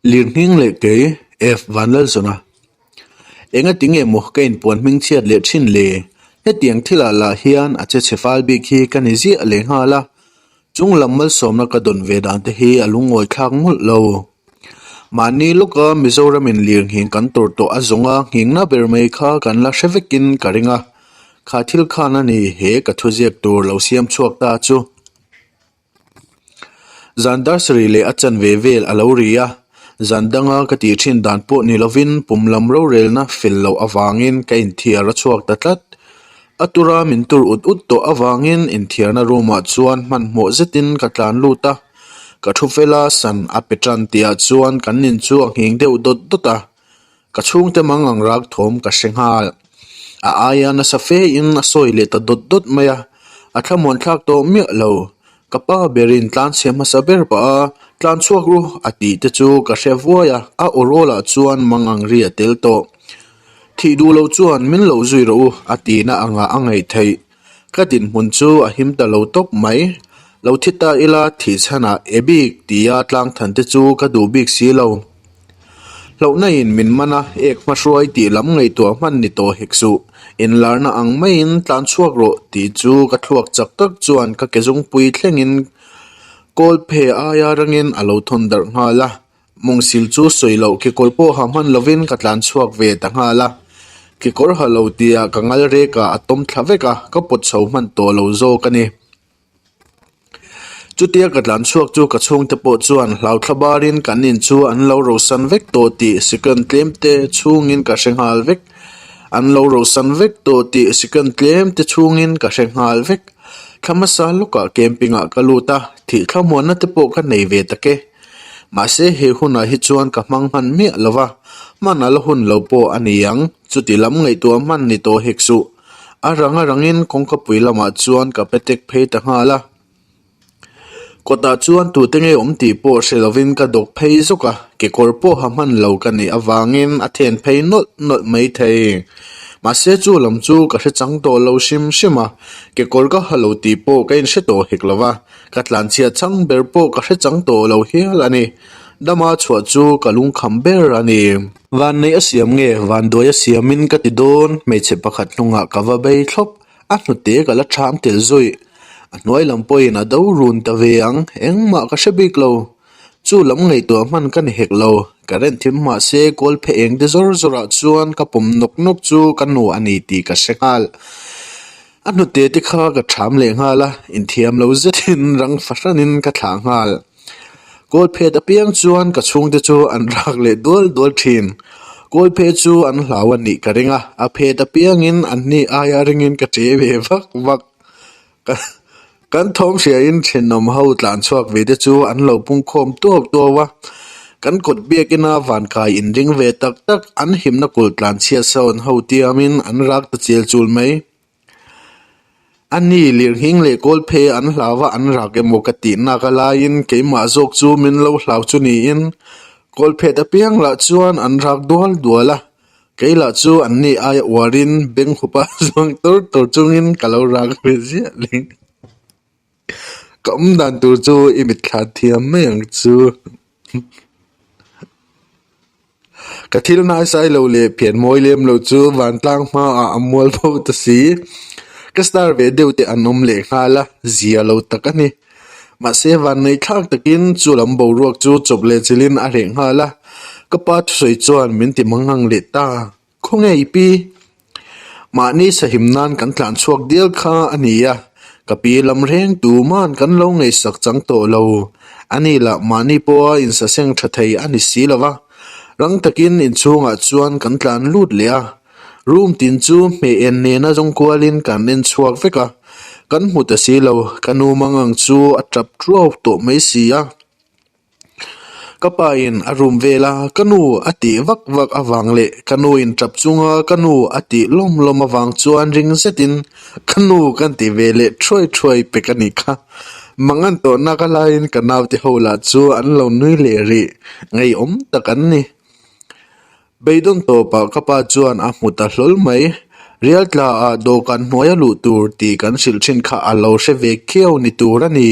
Lirnghing leh kei F Vanlalzawna. Engati nge maw ka inpuan hming chhiat leh thin le? Hetiang thilah lah hian a che chhe fal bik hi ka ni ziah leh nghal a, chung lam malsawmna ka dawn ve dan te hi a lungawi thlak mawlh lo. Mahni lawka Mizoramin lirnghing kan tawrh tawh a zawnga nghingna ber mai kha kan la hre vekin ka ring a, kha thil khan a ni he ka thuziak tur lo siam chhuak ta chu. Zan dar sarih leh a chanve vel a lo ri a, zan danga ka tih thin dan pawh ni lovin pum lam rorelna fel loh avangin ka inthiar a chhuak ta tlat. A tura min tur ut ut tawh avangin inthiarna room ah chuan hmanhmawh zetin ka tlan lut a, ka thu fela san a pe tan tihah chuan kan in chu a nghing deuh dawt dawt a. Ka chhungte mang ang rak thawm ka hre nghal. A aia nasa fe in a sawi leh ta dawt dawt mai a, a thlamuan thlak tawh miah lo. Ka pa berin tlan chhe hmasa ber pah a, tlan chhuak ru a tih te chu ka hre vuai a, a aw rawl ah chuan mang ang ri a tel tawh. Thih duh lo chuan min lo zui rawh u a tihna angah a ngaih theih. Ka dinhmun chu a him ta lo tawp mai. Lo thi ta ila thih chhanah e bik tia tlang than te chu ka duh bik si lo. Hlauhna in min man a, ek hmahruai tih lam ngaihtuah hman ni tawh hek suh. Inlarna ang maiin tlan chhuak rawh tih chu ka thluak chak tak chuan ka ke zungpui thlengin kawl phe aia rangin a lo thawn darh nghal a. Mawngsil chu sawi loh kekawr pawh ha hman lovin ka tlan chhuak ve ta nghal a. Kekawr ha lo tia ka ngal rek ah a tawm thla vek a, ka pawt chho hman tawh lo zawk a ni. Chutia ka tlan chhuak chu ka chhungte pawh chuan hlauthla barin kan in chu an lo rosan vek tawh tih second tlem te chhungin ka hre nghal vek. An lo rosan vek tawh tih second tlem te chhungin ka hre nghal vek. Thla hmasa lawkah camping ah ka lut a, thih thlamuanna te pawh ka nei ve tak e. Mahse he hunah hi chuan ka hmang hman miah lo va, hman a la hun lo pawh a ni ang. Chuti lam ngaihtuah hman ni tawh hek suh. A rang a rangin kawngkapui lamah chuan ka petek phei ta nghal a. Kawtah chuan tute nge awm tih pawh hre lovin ka dawk phei zawk a, kekawr pawh ha hman lo ka nih avangin a then phei nawlh nawlh mai thei. Mahse chu lam chu ka hre chang tawh lo hrim hrim a, kekawr ka ha lo tih pawh ka inhre tawh hek lo va. Ka tlanchhiat chang ber pawh ka hre chang tawh lo hial a ni. Dama chhuah chu ka lungkham ber a ni. Vanneih a siam nge vanduai a siamin ka ti dawn, hmeichhe pakhat hnungah ka va bei thlawp, a hnute ka la ṭham tel zawih. A hnuai lam pawhin a do run ta ve ang, engmah ka hre bik lo. Chu lam ngaihtuah hman ka ni hek lo, ka rent thim mah se kawl phe eng te zawr zawrah chuan ka pawm nawk nawk chu ka nu a ni tih ka hre nghal. A hnute te kha ka ṭham leh nghal a, inthiam lo zetin rang fahranin ka thlah nghal. Kawl phet apiang chuan ka chhungte chu an rak leh dual dual ṭhin. Kawl phet chu an hlau a nih ka ring a, a phet apiangin an ni aia ringin ka ṭe ve vak vak. Kan thawm hriain thenawm ho tlan chhuak ve te chu an lo pungkhawm tuau tuau a, kan kawt biakina vankai inring ve tak tak an himna kulh tlan chhiat sawn ho tiamin an rak ta chial chul mai. A ni lirnghing leh kawl phei an hlau a an rak emaw ka tih nak a laiin keimah zawk chu min lo hlau chu niin kawl phet apiang lah chuan an rak dual dual a. Kei lah chu an ni aia uarin beng hupa zuang tur tur chungin ka lo rak ve ziah leh ka awm dan tur chu i mitthla thiam mai ang chu. Ka thil hnaisai lo leh phian mawi lem lo chu vantlang hmaah a mual fo ta si. Ka star ve deuh te an awm leh nghal a, zia lo tak a ni. Mahse vannei thlak takin chu lam boruak chu chawp leh chilhin a reh nghal a, ka pa thusawi chuan min ti mangang leh ta. Khawnge i pi? Mahni sahim nan kan tlan chhuak dial kha a ni a, ka pi lam reng tuman kan lo ngaihsak chang tawh lo. Ani lah mahni pawha insaseng tha thei a ni si lo va, rang takin inchhungah chuan kan tlan lut leh a. Room tin chu hmeh en nena zawng kualin kan en chhuak vek a, kan hmu ta si lo, ka nu mangang chu a tap tuau tawh mai si a. Ka pa in a room vel a, ka nu a tih vak vak avang leh ka nu in tap chunga ka nu a tih lawm lawm avang chuan ring zetin ka nu kan ti ve leh thuai thuai pek a nih kha. Mangan tawhna ka laiin ka naute ho lah chu an lo nui leh rih, ngeiawm tak an ni. Beidawn tawpah ka pa chuan a hmu ta hlawl mai. Rial tlaah dawhkan hnuaia luh tur tih kan hrilh thin kha a lo hre ve khiau ni tur a ni.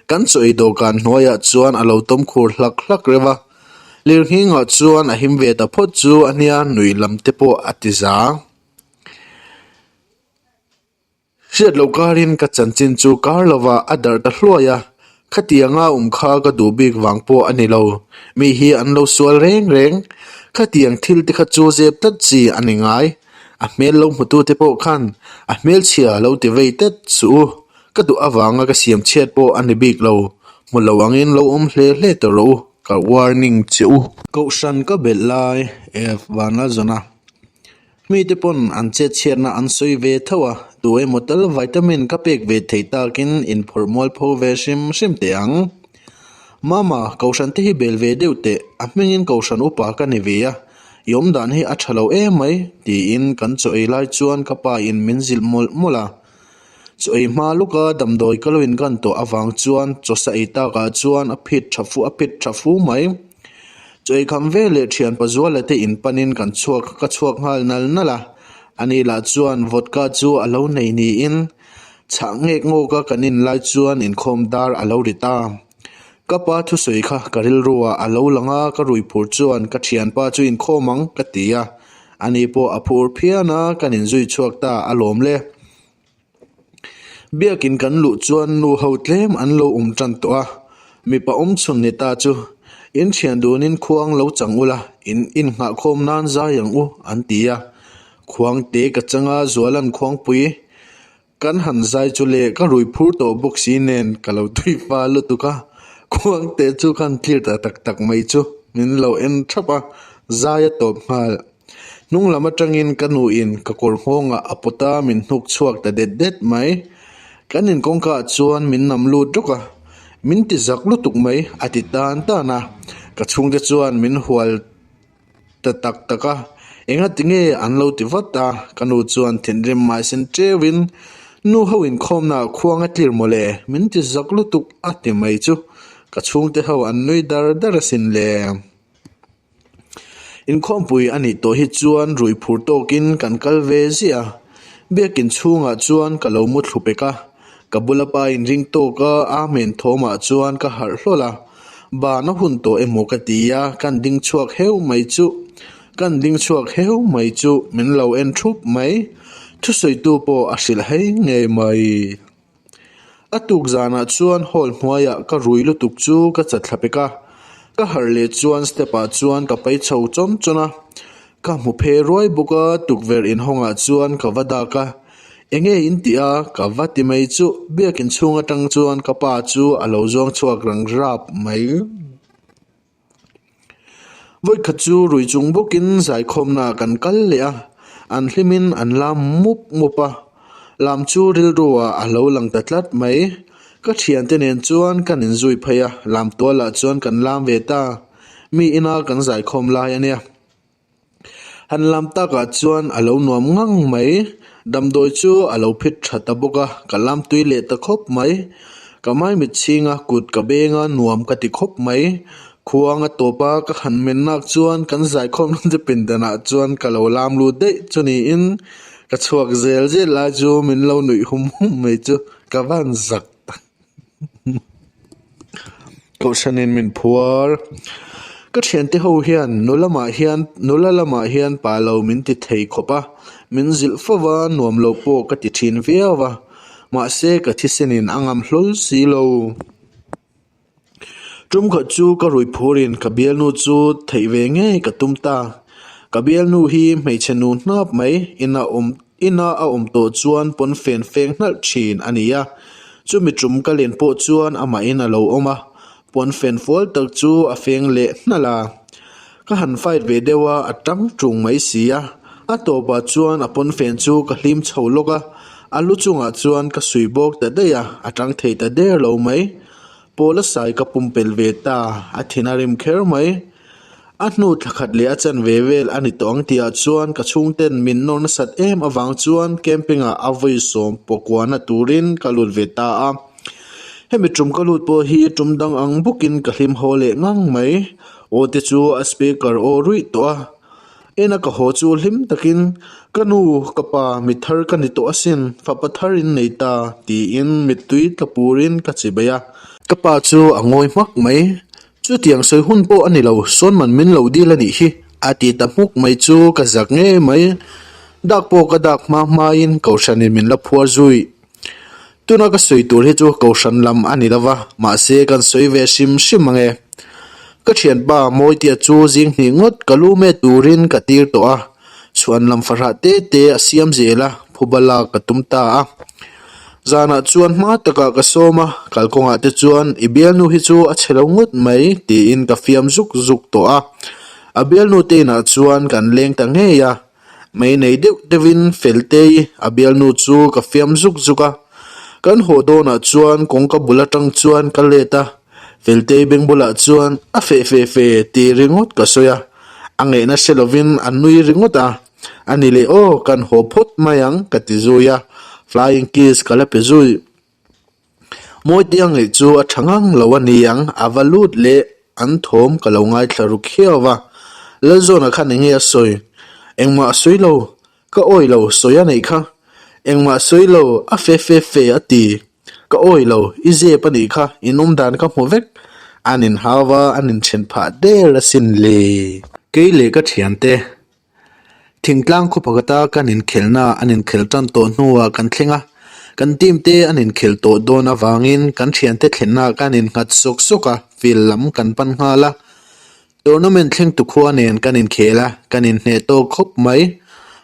Kan chaw ei dawhkan hnuaiah chuan a lo tawm khur hlak hlak reuh a. Lirnghingah chuan a him ve ta phawt chu a nia nuih lam te pawh a ti za. Hriat loh karin ka chanchin chu kar lovah a darh ta hluai a, khatianga awm kha ka duh bik vang pawh a ni lo. Mi hi an lo sual reng reng. Khatiang thil te kha chu zep tlat chi a ni ngai. A hmel lo hmutu te pawh khan a hmelchhia lo ti vei tet suh u. Ka duh avanga ka siam chhiat pawh a ni bik lo. Hmu lo angin lo awm hle hle tawh rawh u, ka warning che u. Kohhran ka belh lai F Vanlalzawna. Mite pawn an chet chhiatna an sawi ve tho a, tu emaw tal vitamin ka pek ve thei takin inphawrh mualpho ve hrim hrim teh ang. Mama, Kohhran te hi bel ve deuh teh, a hmingin Kohhran upa ka ni ve a, i awmdan hi a tha lo em mai, tiin kan chaw ei lai chuan ka pa in min zilh mawlh mawlh a. Chaw ei hma lawka damdawi ka lo inkan tawh avang chuan chaw sa ei takah chuan a phit tha fu a phit tha fu mai. Chaw ei kham ve leh thian Pazuala te in panin kan chhuak ka chhuak nghal nal nal a, ani lah chuan vodka chu a lo nei niin chhah ngek ngawk a kan in lai chuan inkhawm dar a lo ri ta. Ka pa thusawi kha ka rilru ah a lo lang a, ka rui phur chuan ka thianpa chu inkhawm ang ka ti a, ani pawh a phur phian a, kan inzui chhuak ta a lawm le. Biakin kan luh chuan nu ho tlem an lo awm tan tawh a, mipa awm chhun ni ta chu in thian dunin khuang lo chang ula in innghahkhawm nan zai ang u an ti a, khuang te ka chang a Zualan khuangpui kan han zai chu le ka rui phur tawh bawk si nen ka lo tui fa lutuk a, khuang te chu khan clear ta tak tak mai chu min lo en thap a, zai a tawp nghal. Hnung lam atangin ka nuin ka kawr nghawngah a pawt a, min hnuk chhuak ta det det mai. Kan inkawngka ah chuan min nam lut rawk a, min ti zak lutuk mai a ti tan tan a. Ka chhungte chuan min hual ta tak tak a, engati nge an lo ti vat a, ka nu chuan thinrim mahsen teuhin nu ho inkhawmna ah khuang a tlir mawle, min ti zak lutuk a ti mai chu ka chhungte ho an nui dar dar asin le. Inkhawmpui a nih tawh hi chuan rui phur tawkin kan kal ve ziah a, biakin chhungah chuan ka lo mu thlu pek a, ka bula pa inring tawk a Amen thawmah chuan ka harh hlawl a, ban a hun tawh emaw ka ti a, kan ding chhuak heu mai chu kan ding chhuak heu mai chu min lo en thup mai, thusawitu pawh a hrilh hei ngei mai. A tuk zanah chuan hall hnuaiah ka rui lutuk chu ka chat thla pek a, ka harh leh chuan step ah chuan ka pai chho chawn chawn a, ka hmu phe ruai bawk a tukverh inhawngah chuan ka va dak a, enge in tih a ka va ti mai chu biakin chhung atang chuan ka pa chu a lo zawng chhuak rang rap mai. Vawikhat chu rui chung bawkin zaikhawmna kan kal leh a, an hlimin an lam mup mup a, lam chu rilru ah a lo lang ta tlat mai. Ka thiante nen chuan kan inzui phei a, lam tualah chuan kan lam ve ta, mi ina kan zaikhawm lai a nia. Han lam takah chuan a lo nuam ngang mai, damdawi chu a lo phit tha ta bawk a, ka lam tui leh ta khawp mai. Ka maimit chhinga kut ka benga nuam ka ti khawp mai. Khuang a tawp a, ka han men nak chuan kan zaikhawm na te pindanah chuan ka lo lam lut daih chu niin ka chhuak zel zel lai chu min lo nuih hum hum mai chu ka van zak tak. Kohhranin min phuar. Ka thiante ho hian nula mah hian nula lamah hian pa lo min ti thei khawp a, min zilh fo va nuam lo pawh ka ti thin viau a, mahse ka thisenin a ngam hlawl si lo. Tum khat chu ka rui phurin ka bialnu chu theih ve ngei ka tum ta. Ka bialnu hi hmeichhe nu hnap mai ina awm Ina a awm tawh chuan pawn fen feng hnalh thin a ni a, chumi tum ka len pawh chuan amahin a lo awm a, pawn fen fual tak chu a feng leh hnalh a. Ka han fight ve deuh a, a tang tung mai si a, a tawpah chuan a pawn fen chu ka hlim chho lawk a, a lu chungah chuan ka sui bawk ta daih a, a tang thei ta der lo mai. Pawla sai ka pumpelh ve ta, a thin a rim kher mai. A hnu thla khat leh a chanve vel a ni tawh ang tihah chuan ka chhungten min nawr nasat em avang chuan camping ah a vawi sawm pawhkuahna turin ka lut ve ta a. Hemi tum ka lut pawh hi tum dang ang bawkin ka hlim haw leh ngang mai. Aw te chu a speaker aw ruih tawh a. Ena ka haw chu hlim takin ka nu ka pa mi thar ka ni tawh asin fapa thar in nei ta tiin mittui tla purin ka chi bei a. Ka pa chu a ngawi hmak mai. Chutiang sawi hun pawh a ni lo, sawn man min lo dil a nih hi, a ti ta hmuk mai chu ka zak ngei mai. Dak pawh ka dak hma hmain Kohhranin min la phuar zui. Tuna ka sawi tur hi chu Kohhran lam a ni lo va, mahse kan sawi ve hrim hrim ang e. Ka thianpa Mawitia chu zing hnih ngawt ka lu met turin ka tir tawh a, chhuan lam fahrah te te a siam zel a, phuba lak ka tum ta a. Zanah chuan hma takah ka sawm a, kalkawngah te chuan i bialnu hi chu a chhe lo ngawt mai tiin ka fiam zuk zuk tawh a. A bialnu te inah chuan kan leng ta ngei a. Mei nei deuh deuhin Feltei a bialnu chu ka fiam zuk zuk a, kan haw dawnah chuan kawngka bul atang chuan ka let a, Feltei beng bulah chuan a feh fe fe tih ringawt ka sawi a, a ngaihna hre lovin a nui ringawt a, a ni leh aw kan haw phawt mai ang ka ti zui a, flying kiss ka la pe zui. Mawite a ngaih chu a tha ngang lo a ni ang, a va lut leh an thawm ka lo ngaithla ru khiau va. Lalzawna khan eng nge a sawi? Engmah a sawi lo, ka awi lo, sawi a neih kha. Engmah a sawi lo, a fe fe fe a ti. Ka awi lo, i zep a nih kha, in awm dan ka hmu vek. An inhau va, an inthen phah der asin le. Kei leh ka thiante Thingtlang khaw pakhata kan inkhelhna an inkhelh tan tawh hnuah kan thleng a, kan team te an inkhelh tawh dawn avangin kan thiante thlenna kan innghat sawk sawk a, field lam kan pan nghal a. Tournament thlengtu khua nen kan inkhel a, kan inhneh tawk khawp mai.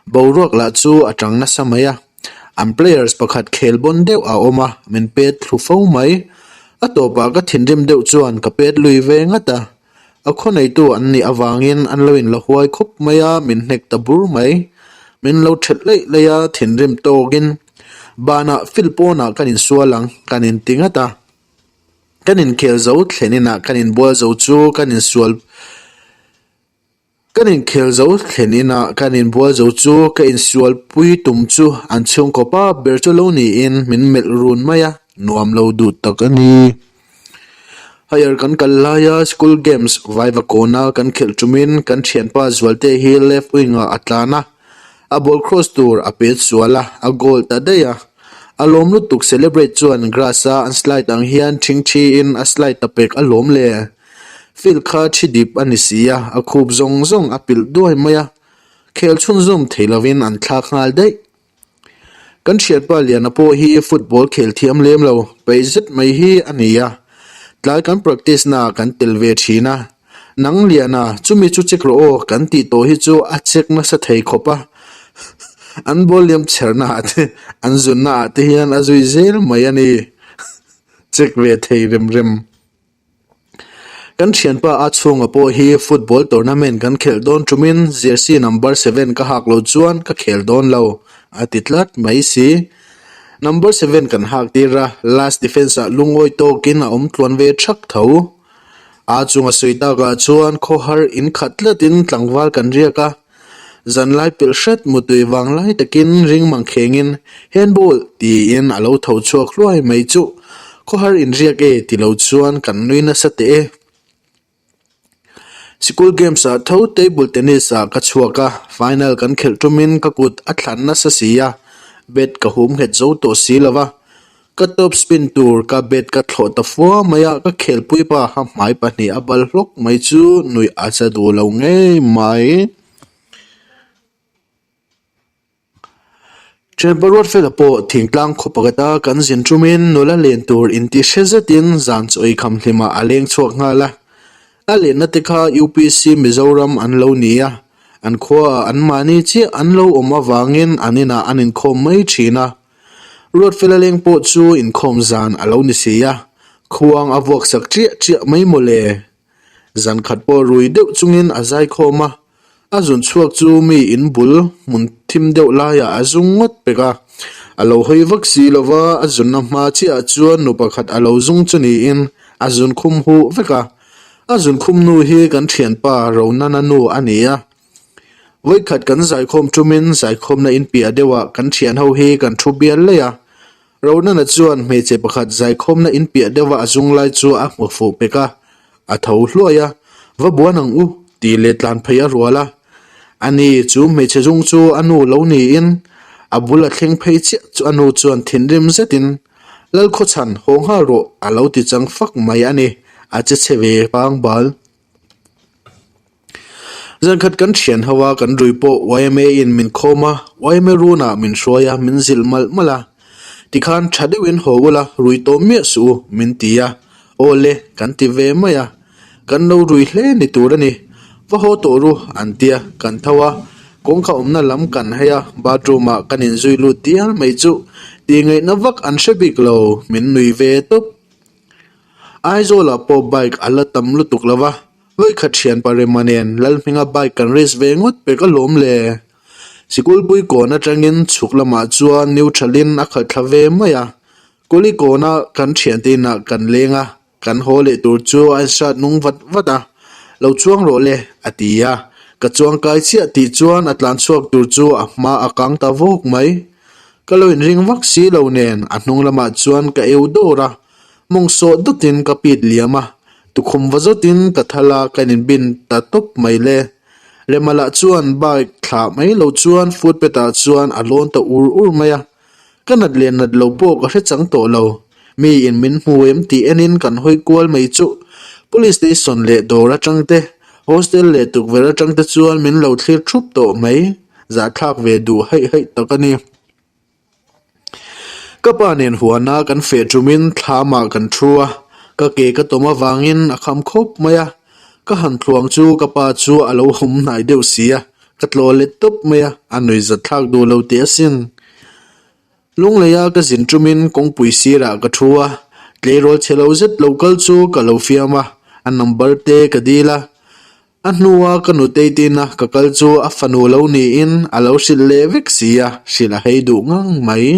Boruak lah chu a tang nasa mai a, an players pakhat khel bawn deuh a awm a, min pet thlu fo mai. A tawpah ka thinrim deuh chuan ka pet lui ve ngat a. A khaw neitu an nih avangin an lo inla huai khawp mai a, min hnek ta bur mai. Min lo ṭhelh leih leih a, thinrim tawkin banah field pawnah kan insual ang, kan inti ngat a. Kan inkhel zo thlen inah kan inbual zo chu kan insual Kan inkhel zo thlen inah kan inbual zo chu ka insual pui tum chu an chhungkaw pa ber chu lo niin min melh run mai a, nuam lo duh tak a ni. Higher kan kal laia school games vaiva kawna kan khelh tumin kan thianpa Zualte hi left wing ah a tlan a, a ball cross tur a pet sual a, a goal ta daih a. A lawm lutuk celebrate chuan grass a an slide ang hian thingthi in a slide ta pek a lawm le. Field kha thi dip a ni si a, a khup zawng zawng a pilh duai mai a, khel chhunzawm thei lovin an thlak nghal daih. Kan thianpa Liana pawh hi football khel thiam lem lo, peih zet mai hi a ni a, tlai kan practice naah kan tel ve thin a, Nang Liana, chumi chu check rawh aw kan tih tawh hi chu a check nasa thei khawp a, an ball liam chhernaah te, an zunnaah te hian a zui zel mai a ni, check ve thei rem rem. Kan thianpa a chhunga pawh hi football tournament kan khelh dawn tumin jersey number seven ka hak lo chuan ka khel dawn lo a ti tlat mai si. Number seven kan hak tir a, last defence ah lungawi tawkin a awm tluan ve thak tho. A chunga sawi takah chuan khawhar in khat tlatin tlangval kan riak a. Zanlai pilh hret mutui vang lai takin ring mang khengin handball tiin a lo tho chhuak hluai mai chuh. Khawhar inriak e ti lo chuan kan nui nasa teh e. Sikul games ah tho table tennis ah ka chhuak a, final kan khelh tumin ka kut a thlan nasa si a, bat ka hum nghet zo tawh si lo va. Ka top spin tur ka bat ka thlawh ta fua mai a, ka khelpui pa ha hmai pahnih a bal hlawk mai chu nuih a cha duh lo ngei mai. Thianpa Ruatfela pawh thingtlang khaw pakhata kan zin tumin nula len tur inti hre zetin zan chaw ei kham hlimah a leng chhuak nghal a. A lenna te kha UPC Mizoram an lo ni a, an khuaah anmahni chiah an lo awm avangin an inah an inkhawm mai thin a. Ruatfela leng pawh chu inkhawm zan a lo ni si a, khuang a vuak sak chiah chiah mai maw le. Zan khat pawh rui deuh chungin a zai khawm a, a zun chhuak chu mi in bul hmun thim deuh laiah a zung ngawt pek a. A lo hawi vak si lo va, a zunna hma chiahah chuan nu pakhat a lo zung chu niin a zun khum huh vek a. A zun khum nu hi kan thianpa Ronana nu a ni a. Vawikhat kan zaikhawm tumin zaikhawmna in piah deuhah kan thian ho hi kan thu bial laih a. Ronana chuan hmeichhe pakhat zaikhawmna in piah deuha a zung lai chu a hmu fuh pek a, a tho hluai a, Va buan ang u tih leh tlan phei a rual a. Ani chu hmeichhe zung chu a nu lo niin a bul a thleng phei chiah chu a nu chuan thinrim zetin, Lalkhawchhan, haw nghal rawh a lo ti chang fak mai a ni. A che chhe ve pangbal. Zankhat kan thian ho a, kan rui pawh yma in min khawm a, yma runah min hruai a, min zilh malh malh a. Tikhan tha deuhin haw ula, rui tawh miah suh u, min ti a. Aw le, kan ti ve mai a. Kan lo rui hle ni tur a ni. Va haw tawh ru, an ti a, kan tho a. Kawngka awmna lam kan hei a, bathroom ah kan inzui lut dial mai chu tih ngaihna vak an hre bik lo, min nui ve tawp. Aizawlah pawh bike a la tam lutuk lo va, vawikhat thian Parema nen Lalhminga bike kan race ve ngawt pek alawm le. Sikulpui kawn atangin chhuk lamah chuan neutral-in a khalh thla ve mai a, Kuli kawna kan thiante inah kan leng a, kan haw leh tur chu a insat nung vat vat a, Lo chuang rawh le, a ti a, ka chuang kai chiah tih chuan a tlan chhuak tur chu a hma a kang ta vawk mai. Ka lo inring vak si lo nen a hnung lamah chuan ka eu dawr a, mawng sawh dawtin ka pit liam a, tukhum va zawtin ka thal a ka inbin ta tawp mai le. Rema lah chuan bike thlah mai lo chuan footpath ah chuan a lawn ta ur ur mai a, ka nat leh nat lo pawh ka hre chang tawh lo. Mi in min hmu em tih enin kan hawi kual mai chuh. Police station leh dawr atang te, hostel leh tukverh atang te chuan min lo thlir thup tawh mai. Zahthlak ve duh haih haih tak a ni. Ka pa nen huana kan feh ṭumin thlamah kan thu a, ka ke ka tawm avangin a kham khawp mai a. Ka han tluang chu ka pa chu a lo hawm hnai deuh si a, ka tlawh let tawp mai a, a nuih zatthlak duh lo teh asin. Lungleia ka zin ṭumin kawngpui sirah ka thu a, tleirawl chhe lo zet lo kal chu ka lo fiam a, a number te ka dil a. A hnua ka nutei tina ka kal chu a fanu lo niin a lo hrilh leh vek si a, hrilh a hei duh ngang mai.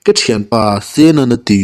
Ka thianpa Senan a ti.